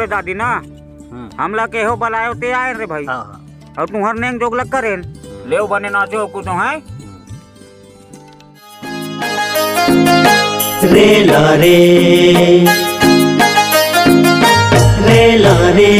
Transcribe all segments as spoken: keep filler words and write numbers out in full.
दादी ना, हम्म। हमला केहो बलायो ते आए रे भाई। हाँ, हाँ। अउ तुंहर नेंग जोग लग करेन। हम्म। लेव बने नाचो कुछ है। हम्म। रेला रे, रेला रे।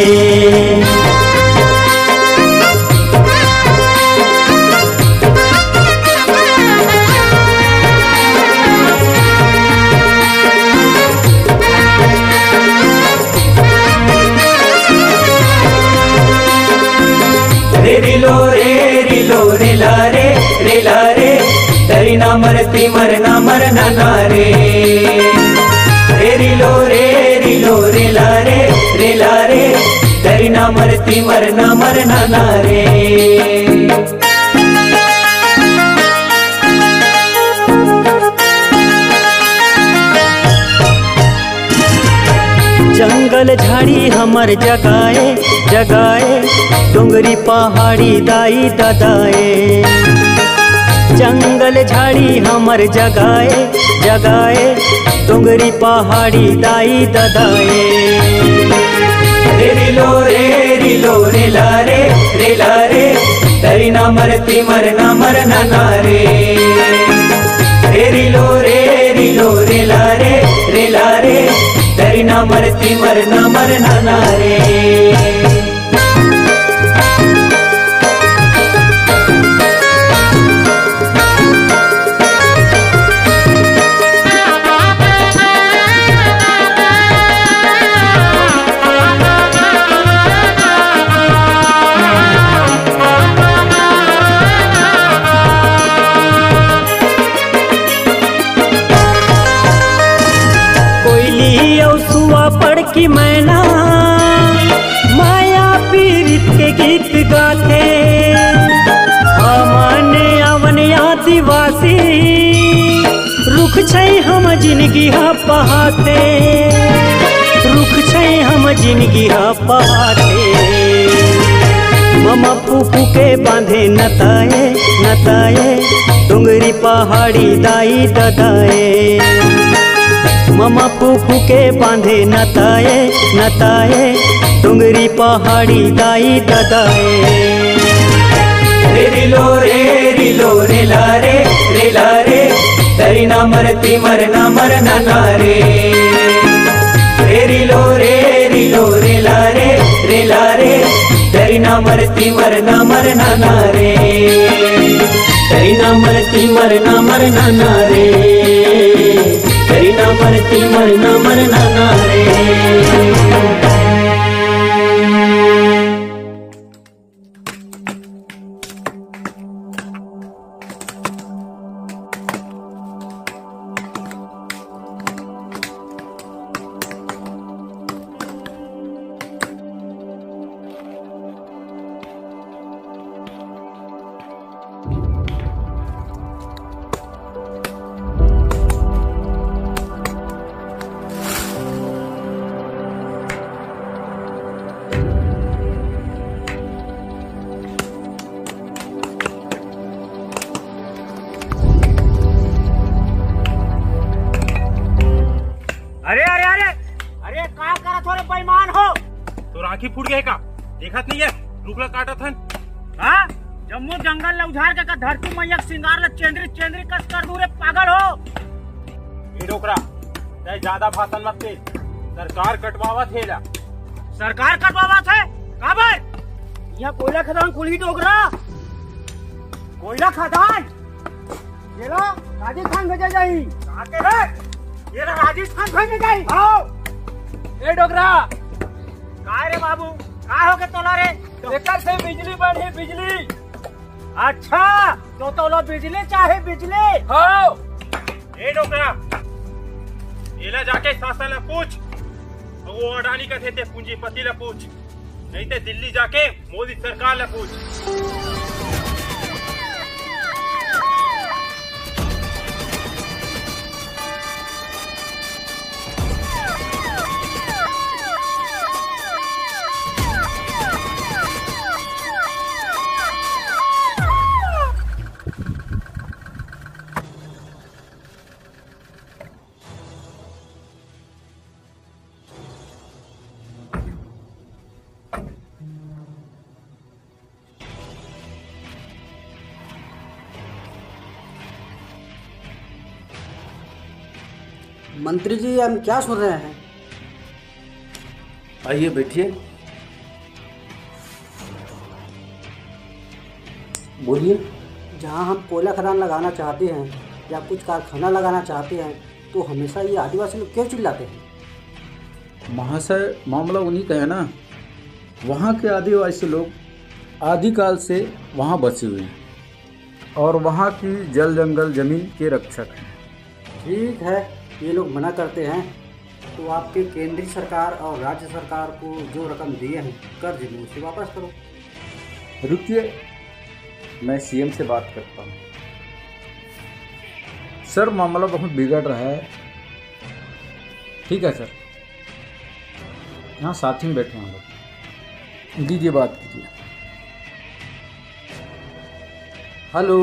रे रिलो रे रिलो रेला रे, रेला रे। डरी ना मरती मरना मरना ना रे। रे रिलो रे रिलो रेला रे, रेला रे। डरी ना मरती मरना मरना ना रे। जंगल झाड़ी हमर जगाए, जगाए, डोंगरी पहाड़ी दाई ददाए। जंगल झाड़ी हमर जगाए, जगाए, डोंगरी पहाड़ी दाई ददाए। रे रिलो रे रिलो रेला रे, रेला रे। डरी ना मरती मरना मरना ना रे। रे रिलो रे रिलो रेला रे, रेला रे। डरी ना मरती मरना मरना ना रे। कोयली अउ सुआ पड़की मैना, माया पीरित के गीत गाथे। हमन अवन आदिवासी, रुख छै हम जिनगी ह पहाथे, रुख छै हम जिनगी ह पहाथे। ममा फूफू के बांधे नताए, नताए, डोंगरी पहाड़ी दाई ददाए। ममा फूफू के बांधे नताए, नताए, डोंगरी पहाड़ी दाई ददाए। रे रिलो रे रिलो रेला रे, रेला रे। डरी ना मरती मरना मरना ना रे। रे रिलो रे रिलो रेला रे, रेला रे। डरी ना मरती मरना मरना ना रे। डरी ना मरती मरना मरना ना रे। डरी ना मरती मरना मरना ना रे। अरे, अरे, अरे, अरे, का करत हो रे बेईमान हो? तोर आँखी फूट गे हे का? देखत नइ हे, रुख ला काटत हन। हाँ? जम्मो जंगल ला उजाड़ के का धरती मैया के सिंगार ला चेंदरी चेंदरी कस कर दूं रे पागल हो। ए डोकरा, तैं जादा भाषण मत दे, सरकार कटवावत हे एला। सरकार कटवावत हे? काबर? इहाँ कोयला खदान खुलही डोकरा। कोयला खदान? एला राजस्थान भेजे जाही। काके रे? एला राजस्थान भेजे जाही। आओ। ए डोकरा। का रे बाबू? का होगे तोला रे? एकर से बिजली बनही, बिजली। अच्छा, तो तोला बिजली चाही, बिजली? हाँ। ए डोकरा, एला जाके शासन ला पूछ, अउ वो अडानी कथे ते पूंजीपति ला पूछ, नहीं ते दिल्ली जाके मोदी सरकार ला पूछ। मंत्री जी, हम क्या सुन रहे हैं? आइए, बैठिए, बोलिए। जहाँ हम कोयला खदान लगाना चाहते हैं या कुछ कारखाना लगाना चाहते हैं, तो हमेशा ये आदिवासी लोग क्यों चिल्लाते हैं? महाशय, मामला उन्हीं का है ना, वहाँ के आदिवासी लोग आदिकाल से वहाँ बसे हुए हैं और वहाँ की जल जंगल जमीन के रक्षक हैं। ठीक है, ये लोग मना करते हैं, तो आपके केंद्रीय सरकार और राज्य सरकार को जो रकम दिए हैं कर्ज में, उसे वापस करो। रुकिए, मैं सीएम से बात करता हूँ। सर, मामला बहुत बिगड़ रहा है। ठीक है सर, यहाँ साथ ही में बैठे हैं हम लोग। जी जी, बात कीजिए। Hello.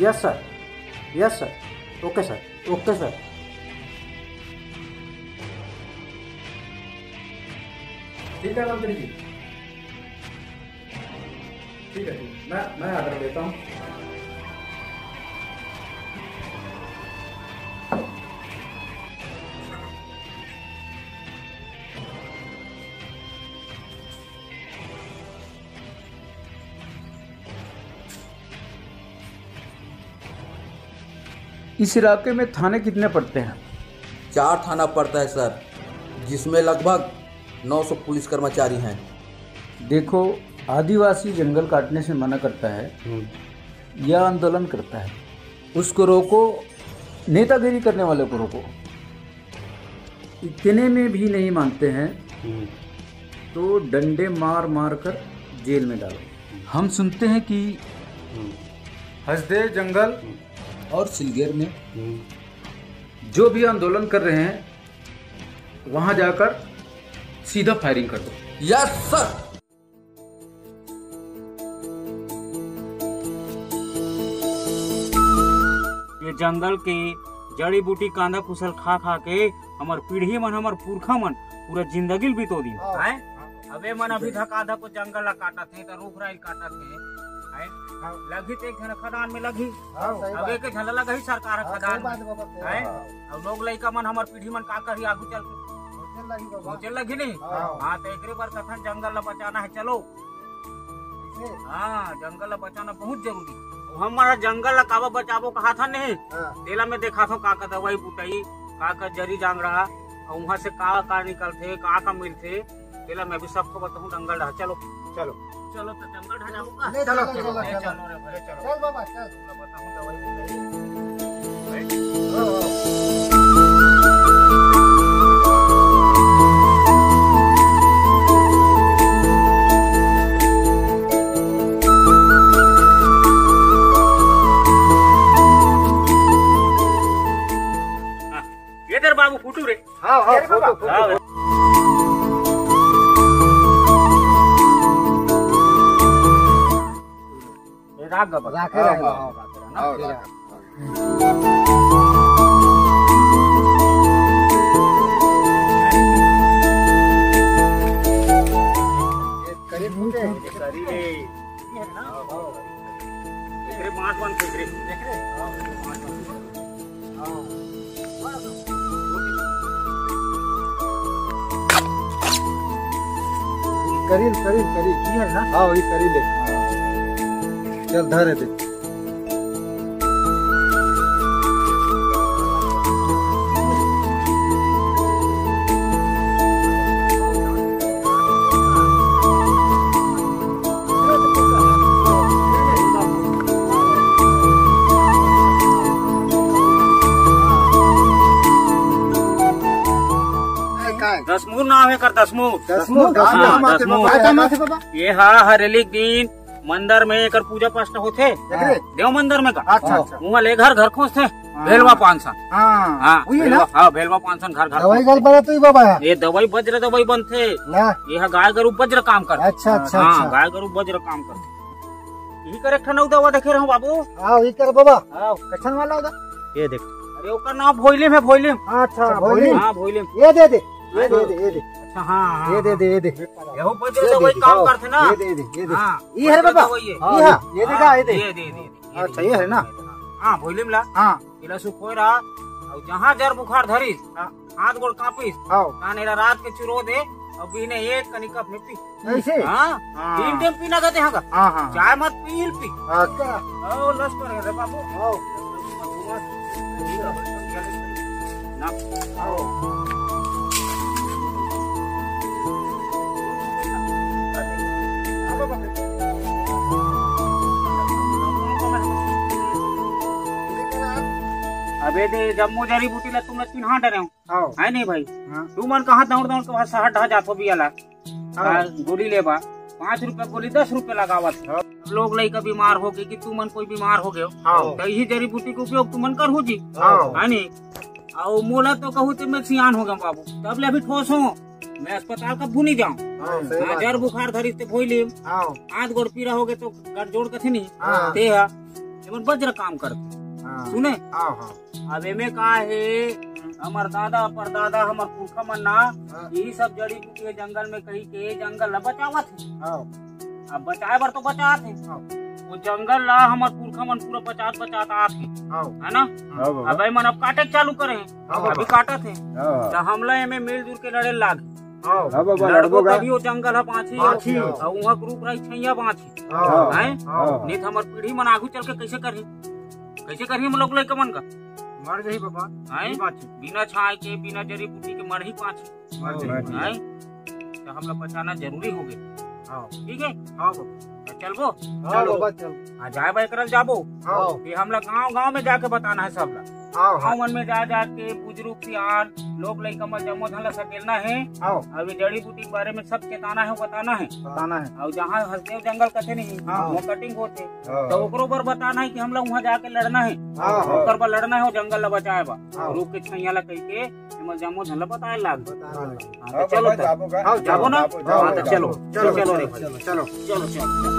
Yes sir. Yes sir. Okay sir. Okay sir. ठीक है मंत्री जी, ठीक है, ठीक, मैं मैं ऑर्डर देता हूँ। इस इलाके में थाने कितने पड़ते हैं? चार थाना पड़ता है सर, जिसमें लगभग नौ सौ पुलिस कर्मचारी हैं। देखो, आदिवासी जंगल काटने से मना करता है, या आंदोलन करता है, उसको रोको। नेतागिरी करने वाले को रोको। इतने में भी नहीं मानते हैं, तो डंडे मार मार कर जेल में डालो। हम सुनते हैं कि हसदेव जंगल और सिलगेर में जो भी आंदोलन कर रहे हैं, वहां जाकर सीधा फायरिंग कर दो। Yes sir. ये जंगल के जड़ी बूटी, कांदा कुसल खा खा के हमर पीढ़ी मन, हमर पुरखा मन पूरा जिंदगी ल बितो दिन। हाँ। हैं? अब ए मन अभी धका धक जंगल ला काटत हे, त रुख राई ल काटत हे। हैं? हाँ। लगही त एक झन खदान में लगही। हाँ, सही अब बात। एक झन ला लगही सरकार ह हाँ, खदान सही में। बात बाबा, सही हैं? बात। अब लोग लइका मन, हमर पीढ़ी मन का करही आगू चल के? सोचे लगही बाबा। सोचे लगही नहीं? हाँ। हाँ, त एकरे बर कथन जंगल ला बचाना है, चलो। कैसे? हाँ, जंगल ला बचाना बहुत जरूरी। अब हमर जंगल ला काबर बचाबो कहा था नहीं? हाँ। तेला मैं देखा था का का दवाई बुटाई, का का जरी जांगड़ा, और वहाँ से का का निकलथे, का का मिलथे। तेला मैं भी सबको बताहूँ, जंगल डहर चलो। चलो। चलो तो जंगल डहर जाबो का? ले चलो, चलो, चलो, चलो, ले चलो। चलो रे भाई, चलो। चल बाबा, चल। मैं बताहूँ दवाई। हाँ, ये दे रे बाबू फोटो रे। हाँ, हाँ, ये रे फोटो, बाबा। फोटो, हाँ। फोटो। ये राख गबा। राखे हाँ, रहेगा। हाँ। हाँ, राखे। ये करीब होते हैं। ये करीब है। ये है ना? हाँ, हाँ। एकरे बांस बन के एकरे। देख रहे? हाँ, बांस बन के। करील, करील, करील। ये है ना? हाँ, वही करील है। चल, धरे दे। काय? दसमूर नाम है कर, दसमूर। दसमूर, हाँ, दसमूर। दसमूर। काय काम आथे बाबा? ये हा हरेली के दिन मंदिर में एकर पूजा पाठ होथे। एकरे? देव मंदिर में का? अच्छा, अच्छा। उहाँ ले घर घर खोजथे। हाँ। भेलवा पानसन। हाँ। हाँ, वही है ना? भेलवा, हाँ, भेलवा पानसन घर घर दवाई खोजथे। गल बना तो ही बाबा है। ये दवाई वज्र दवाई बनथे। ना। ये हा गाय गरु वज्र काम करथे। अच्छा, अच्छा, हाँ, अच्छा। गाय गरु वज्र काम करथे। यही करे एक ठन अउ दवा देखे रहूं बाबू। हाँ, ये कर बाबा। हाँ। कछन वाला होगा? ये देख। अरे, ओकर नाम भोइलिम है, भोइलिम। हाँ, अच्छा, अच्छा, भोइलिम। भोइलिम। हाँ, भोइलिम। ये दे दे, ये हाँ, दे हाँ। दे, ये दे। अच्छा, हाँ, हाँ, ये दे हाँ। दे, ये दे। यहू पर ये जो दे दवाई दे, काम हाँ, करथे ना। ये दे दे, ये दे। हाँ, ये है ये बाबा? दवाई है। हाँ, ये, ये देखा, हाँ, ये दे। ये दे, दे, दे, अच्छा, ये है ना? हाँ, भोइलिम ला। हाँ। इला सुखोय रहा, अउ जहाँ जर बुखार धरिस, हाँ। हाथ गोड़ कांपिस, हाँ। ताहन एला रात के चुरो दे, अउ बिहने एक कनी कप में पी। ऐसे? हाँ, हाँ। तीन टाइम पीना कहते हैं का? हाँ, हाँ, हाँ। चाय मत पी, इल पी। अच्छा। ओ, लस कर रे बाबू। हाँ। ना। हाँ। अबे दे, जम्मो जड़ी बूटी ला तुमने चिन्हा डरे हो। हाँ। है नहीं भाई? हाँ। तुमन कहाँ दौड़ दौड़ के वहाँ शहर ढा जाथो बिया ला? हाँ। हाँ, गोली लेबा, पाँच रुपया गोली दस रुपया लगावत। हाँ। लोग लइका बीमार हो गए कि तुमन कोई बीमार हो गए हो, हाँ। तो यही जड़ी बूटी के उपयोग तुमन करहू जी। हाँ। है नहीं? अउ मोला तो कहू ते मैं सियान हो गया बाबू, तब ले अभी ठोस हो, मैं अस्पताल कब भुनी जाऊं। हाँ, सही हाँ, बात जर है। बुखार धरिस ते भोई लीम। हाँ। हाथ गोड़ पीरा हो गए तो गठजोड़ कथे नहीं। हाँ। ते हा, एमन बज्र काम करते। हाँ। सुने? हाँ, हाँ। अब एमे का हे, हमर दादा परदादा हमर पुरखा मन ना, हाँ। यही सब जड़ी बूटी हे जंगल में कही के जंगल ला बचावत हे। हाँ। अब बचाए बर तो बचात हे। हाँ। वो जंगल ला हमर पुरखा मन पूरा बचात बचात आत हे। हाँ। है ना? हाँ बाबा। अब एमन अब काटे के चालू करे हे। हाँ बाबा। अभी काटत हे। हाँ। तो हमला एमे मिलजुल के लड़े लाग। हाँ। हाँ बाबा, लड़बो लड़बो का। तभी वो जंगल ह बाँची। बाँची। अउ उहाँ के रूख राई छइया बाँची। हाँ। हैं? हाँ। नहीं तो हमर पीढ़ी मन आगू चल के कैसे करही? कैसे करही हम लोग लइका मन का? मर जाही बाबा, हैं? नहीं बाँची। बिना छाँय के, बिना जड़ी बूटी के मर ही बाँची। मर जाही। हैं? तो हम लोग बचाना जरूरी हो गए। हाँ। ठीक है? हाँ बाबा। तो चलबो? हाँ चलो। बाबा, चल। हाँ, जाए बा एकरल जाबो। हाँ। ये हमला गांव गांव में जाके बताना है सबला। हाँ, हाँ। गांव मन में जा जा के बुजुर्ग सियान लोग लइका मन जम्मो झन ला सकेलना है। हाँ। अउ ये जड़ी बूटी के बारे में सब चेताना है, बताना है। बताना है। अउ जहाँ हसदेव जंगल कथे नहीं, हाँ। वो कटिंग होथे। हाँ। तो ओकरो बर बताना है कि हमला वहाँ जाके लड़ना है। हाँ, हाँ। ओकर बर लड़ना है, वो जंगल ला बचाए बर। हाँ। रूख के छइया ला कहिके एमा जम्मो झन ला बताए लाग। बताए लाग। हाँ, तो हाँ, चलो बाबा, तब। जाबो का? हाँ, जाबो ना? जाबो, हाँ, जाबो, तो चलो। जाबो। चलो, चलो रे भाई। चलो, चलो। चलो, चलो।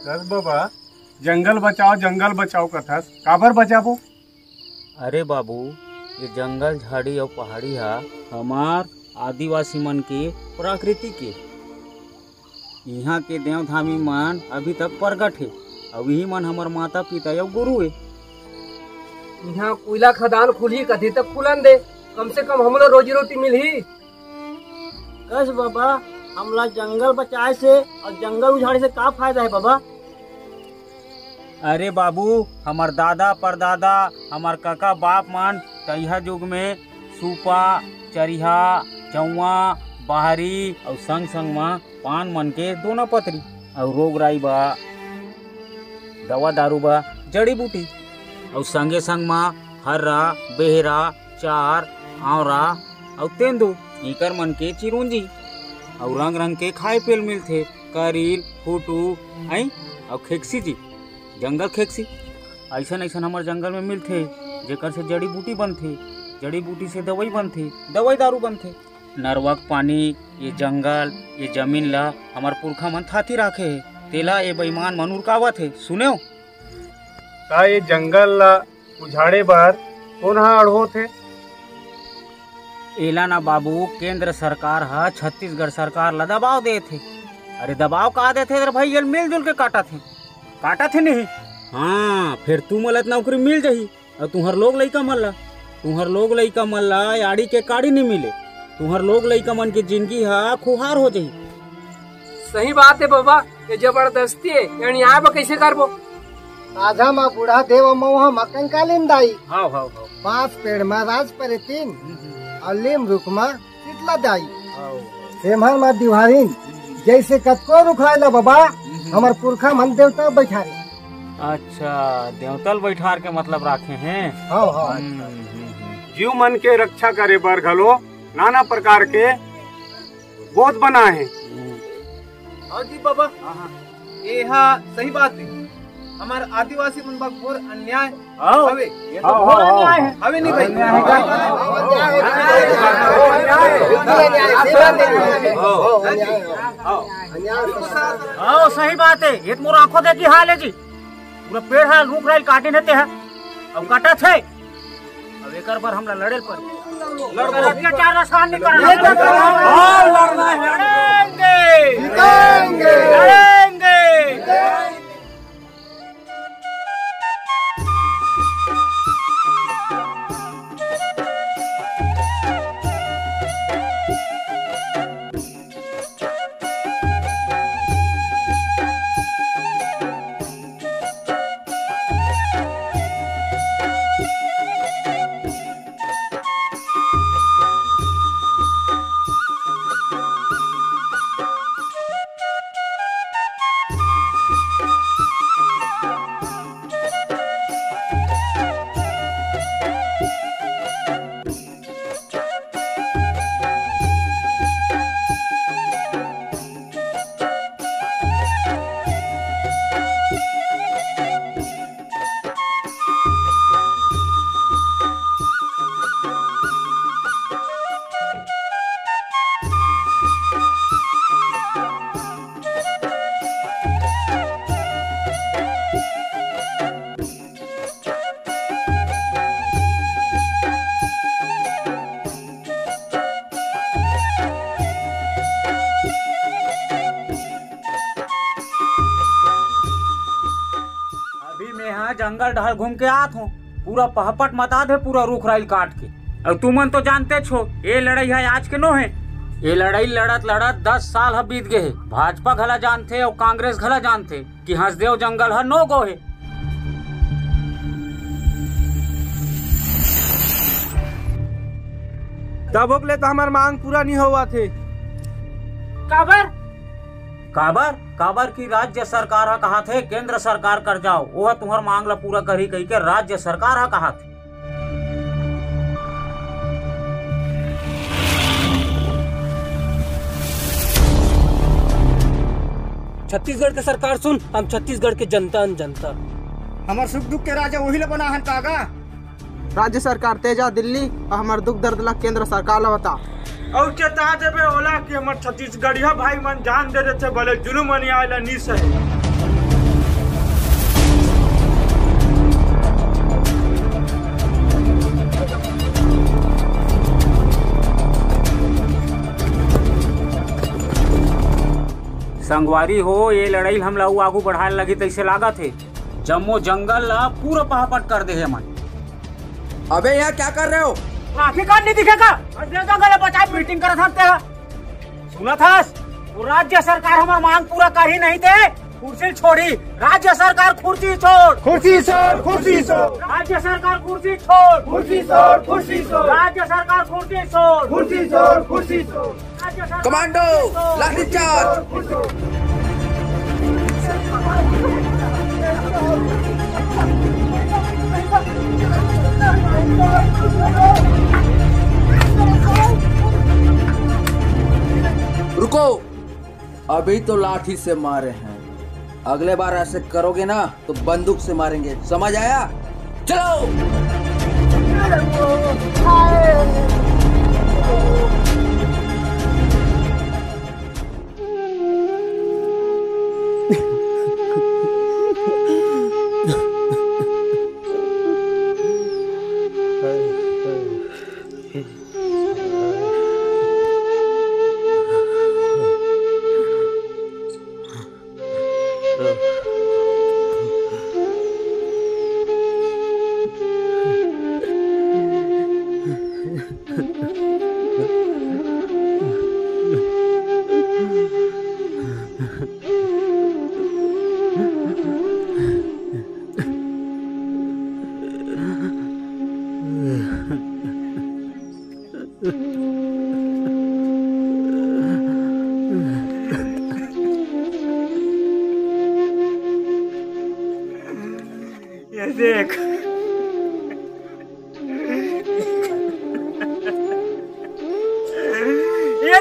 दस बाबा, जंगल बचाओ, जंगल बचाओ कथस, काबर बचाबो? अरे बाबू, ये जंगल, झाड़ी अउ पहाड़ी हा हमार आदिवासी मन के प्राकृतिक हे। इहाँ के देवधामी मन अभी तक प्रगट हे, अउ इही मन हमर माता पिता अउ गुरु हे। इहाँ कोयला खदान खुलही कथे त खुलन दे, कम से कम हमला रोजी रोटी मिलही। कस बाबा, हमला जंगल बचाए से अउ जंगल उजाड़े से का फायदा हे बाबा? अरे बाबू, हमर दादा परदादा, हमर कका बाप मन तइहा जुग में सूपा, चरिहा, चौवा, बाहरी अउ संग संग म पान मन के दोना पतरी अउ रोग राई बा, दवा दारू बा, जड़ी बूटी अउ संगे संग म हर्रा, बेहरा, चार, आंवरा अउ तेंदू, इकर मन के चिरौंजी अउ रंग रंग के खाए पेल मिलथे, करील, फूटू, अई अउ खेकसी जी, जंगल खेकसी। अइसन अइसन हमर जंगल में मिलथे, जेकर से जड़ी बूटी बनथे, जड़ी बूटी से दवाई बनथे, दवाई दारू बनथे। नरवा के पानी, ये जंगल, ये जमीन ला हमर पुरखा मन थाती राखे हे, तेला ये बेईमान मन उरकावत हे। सुनेव? का ये जंगल ला उजाड़े बर कोन ह अड़होत हे? एला ना बाबू, केंद्र सरकार ह छत्तीसगढ़ सरकार ला दबाव देत हे। अरे दबाव का देत हे रे भाई, एला मिलजुल के काटत हे, काटत हे नहीं। हाँ, फिर तुमन ला नौकरी मिल जाही। अउ तुंहर लोग लइका मन ला, तुंहर लोग लइका मन ला आड़ी के काड़ी नी मिले। तुंहर लोग लइका मन के जिनगी ह खुहार हो जही। सही बात हे बाबा, ये जबरदस्ती हे, ये अन्याय बर कइसे करबो? साझा म बूढ़ा देव अउ मउहा म कंकालीन दाई। हव, हव, हव। बांस पेड़ म राज परे तीन, हम्म, हम्म। अउ लीम रूख म शीतला दाई। हव। सेमहर म दिवारिन, हम्म। जैसे कतको रुख राई ला बाबा, हम्म। हमर पुरखा मन देवता बैठारे। अच्छा, देवता ल बैठार के मतलब राखे हैं। हाँ, हाँ। हम्म, हम्म, हम्म। जीव मन के रक्षा करे बर घलो नाना प्रकार के बोध बना है। हम्म। हाँ जी बाबा, हाँ, हाँ। ये हा सही बात है। हमार आदिवासी मन बर घोर अन्याय हवे। ये तो हाँ, घोर हाँ, अन्याय है। हवे नहीं भाई? अन्याय है। हाँ, सही बात है। ये तो मोर आंखों देखी हाल है जी। पूरा पेड़ हा, रुख राई ल काटिन हे ते हा। अब कटत हे। अब एकर बर हमला लड़े ल पड़ही। लड़बो। अत्याचार ला सहन नहीं करना। हाँ, लड़ना है। लड़ेंगे। जीतेंगे। लड़ेंगे। अभी मैं हा जंगल डहर घूम के आत हूँ, पूरा पहपट मता दे, पूरा रुख राई ल काट के। अउ तुमन तो जानते छो, ये लड़ाई है आज के नो है। ये लड़ाई लड़त लड़त दस साल ह बीत गए है। भाजपा घला जानथे अउ कांग्रेस घला जानथे कि हसदेव जंगल ह no go है। तब ओकले तो हमार मांग पूरा नहीं होवत हे। काबर? काबर? काबर कि राज्य सरकार ह कहाथे, केंद्र सरकार कर जाओ, वो ह तुम्हार मांग ला पूरा करही कहिके राज्य सरकार ह कहाथे। छत्तीसगढ़ के सरकार सुन, हम छत्तीसगढ़ के जनता अन जनता। हमर सुख दुख के राजा वही ला बना हन कागा। राज्य सरकार ते जा दिल्ली अउ हमर दुख दर्द ला केंद्र सरकार ला बता। अउ चेता देबे ओला कि हमर छत्तीसगढ़िया भाई मन जान दे देथे, भले जुलुम अन्याय ला नी सहे। संगवारी हो, ये लड़ाई ल हमला अउ आगू बढ़ाए लगही तइसे लागत हे। जम्मो जंगल ला पूरा पहापट कर दे हे मन। अबे, यहाँ क्या कर रहे हो? आखिरकार नहीं दिखेगा। अरे जंगल ला बचाए मीटिंग करत हन तेरा। सुनत हस? वो राज्य सरकार हमर मांग पूरा करही नहीं ते कुर्सी छोड़ी। राज्य सरकार कुर्सी छोड़। कुर्सी छोड़, कुर्सी छोड़। राज्य सरकार कुर्सी छोड़। कुर्सी छोड़, कुर्सी छोड़। राज्य सरकार कुर्सी छोड़। कुर्सी छोड़, कुर्सी छोड़। राज्य सरकार कमांडो, कुर्सी छोड़। लाठी चार्ज। रुको, अभी तो लाठी से मारे हैं, अगले बार ऐसे करोगे ना तो बंदूक से मारेंगे, समझ आया? चलो।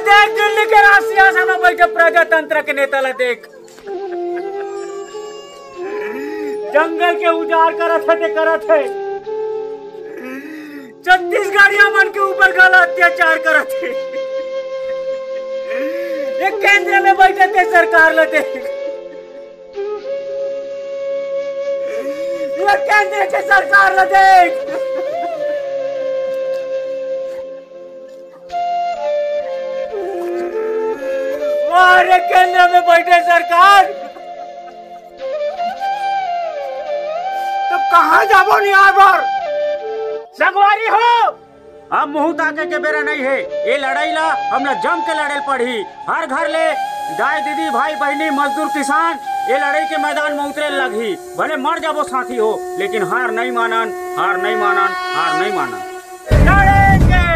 देख, दिल्ली के राज सिंहासन में बैठे प्रजातंत्र के नेता ला देख। जंगल के उजाड़ करत हे ते करत हे, छत्तीसगढ़िया मन के ऊपर गला अत्याचार करत हे। ये केंद्र में बैठे ते सरकार ला देख, ये केंद्र के सरकार ला देख। वाह रे, केंद्र में बैठे सरकार, तब कहाँ जाबो निहार बर? संगवारी हो, अब मुंह ताके के बेरा नहीं है। ये लड़ाई ला हमला जम के लड़े पड़ही। हर घर ले दाई, दीदी, भाई, बहिनी, मजदूर, किसान, ये लड़ाई के मैदान में उतरे लगही। भले मर जाबो साथी हो, लेकिन हार नहीं मानन, हार नहीं मानन, हार नहीं मानन। लड़ेंगे।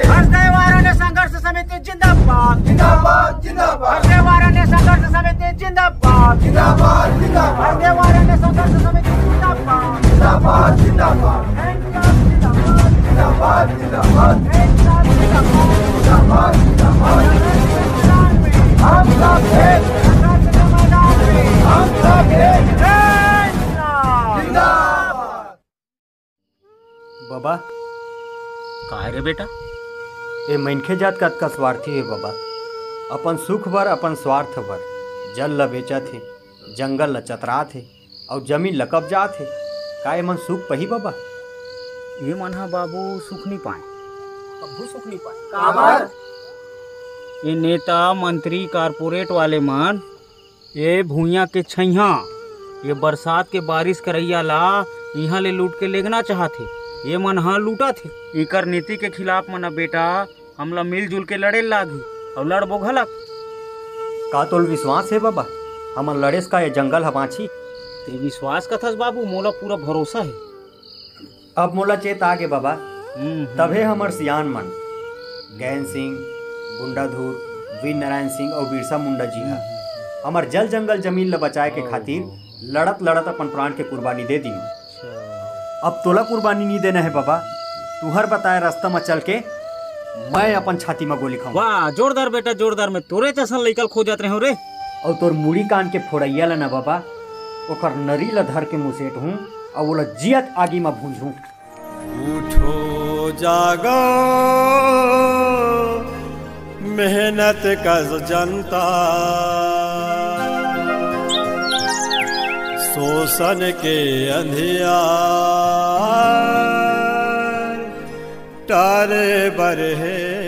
हर देवारा ने संघर्ष समिति जिंदाबाद। जिंदाबाद, जिंदाबाद। हर देवारा ने संघर्ष समिति जिंदाबाद। जिंदाबाद, जिंदाबाद। हर देवारा ने संघर्ष समिति जिंदाबाद। जिंदाबाद, जिंदाबाद। इंसाफ जिंदाबाद। जिंदाबाद, जिंदाबाद। इंसाफ जिंदाबाद। जिंदाबाद, जिंदाबाद। संघर्ष के मैदान में। हम सब एक। संघर्ष के मैदान में। हम सब एक। जय हिंद। जिंदाबाद। बबा, काय रे बेटा? ए मनखे जात कतका स्वार्थी हे बबा। अपन सुख बर, अपन स्वार्थ बर जल ल बेचत हे, जंगल ल चतरात हे अउ जमीन ल कब्जात हे। का एमन सुख पही बबा? ये मन ह बाबू सुख नहीं पाए। कभू सुख नहीं पाए। काबर? ये नेता, मंत्री, कारपोरेट वाले मन ये भुइयां के छइहां, ये बरसात के बारिश करइया ला इहां ले लूट के लेगना चाहत हे। ये मन ह लूटत हे। इकर नीति के खिलाफ मन बेटा, हमला मिलजुल के लड़े लागही अउ लड़बो घलक। का तोल विश्वास हे बबा, हमन लड़ेस का ये जंगल ह बांची? ते विश्वास कथस बाबू, मोला पूरा भरोसा हे। अब मोला चेत आगे बबा, हम्म, हम्म। तभे हमर सियान मन गैन सिंह, गुंडाधुर, वीर नारायण सिंह अउ बिरसा मुंडा जी ह हम्म। हमर जल जंगल जमीन ल बचाए के ओहो। खातिर लड़त लड़त अपन प्राण के कुर्बानी दे दीन। अच्छा। अब तोला कुर्बानी नी देना हे बबा, तुहर बताए रास्ता म चल के मैं अपन छाती म गोली खाऊं। वाह, जोरदार बेटा, जोरदार। मैं तोरे जैसन लइका ल खोजत रहेंव रे। अउ तोर मुड़ी कान के फोड़इया ल न बबा, ओकर नरी ल धर के मुसेट हूं, अउ ओला जियत आगी म भूंजहूं। उठो जागो मेहनत कस जनता, शोषण के अंधियार टारे बर हे।